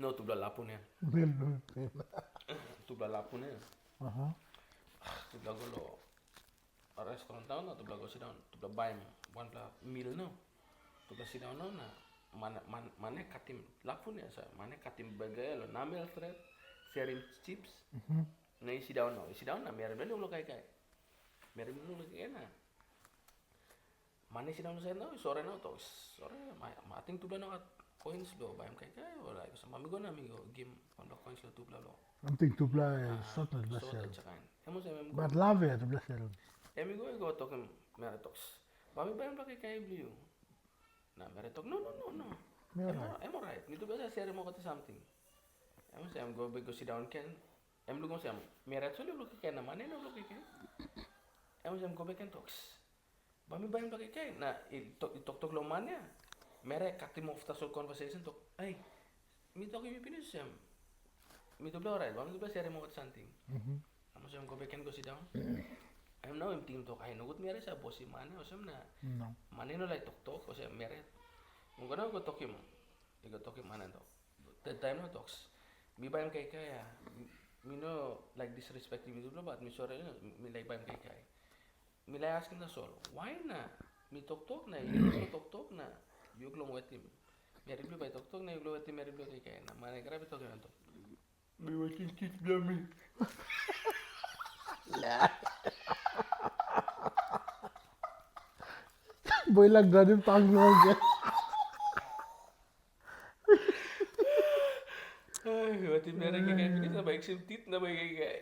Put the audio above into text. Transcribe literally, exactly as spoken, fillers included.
No, tupela lapun ya. Tupela lapun ya. Aha. Tupela go lo restaurant daun na tupela go sit down, tupela baim wanpela meal no. Tupela sit down no na mane, man, mane katim lapun ya sa, mane katim burger lo namel stret, serim chips. Mhm. Na i sit down no, i sit down na meri bel lo kaikai. Meri bel lo kaikai na. Mane sit down inside no, sore no tok. Sore, ma, ma ating tupela no gat coins lo baim kaikai, o like, sa mami go na mi go gim wanpela coins lo tupela lo. Ating tupela e sot na tupela sel. Sot na kain. Em olsem em go. Bat lave ya tupela sel. Em i go, i go tokim meri toks. Ba mi baim kaikai bilong yu. Na meri tok, no, no, no, no. Mi alright. Em alright. Mi tupela sa serim olgeta samting. Em olsem em go bek go sit down ken. Em lukim olsem, meri actually lukim ken na mane no lukim ken. Em olsem go bek ken toks. Ba mi baim tok kaikai, na i tok, i toktok long man ya. Meri katim off tasol conversation tok, ai, mi tokim yu pinis olsem, mi tupela orait, ba mi tupela serim olgeta samting. Mhm. Em olsem go bek ken go sit down. Em nau em tingim tok, ai, nogut meri sa bosim man ya, olsem na. No. Man ya no laik toktok, olsem meri. Em go nau go tokim, i go tokim man ya tok. That time no toks. Mi baim kaikai ya. Mi, mi no laik disrespectim yu tupela, but mi sori, mi, mi laik baim kaikai. Mi laik askim tasol, why na mi toktok na yu no toktok na yu long wetim meri bilong bai toktok na yu long wetim meri bilong kaikai na man i grab i tokim em tok. Mi wetim tit bilong mi. Boi laik granim tang bilong olgeta. Ai, wetim meri kaikai pinis na bai kisim tit na bai kaikai.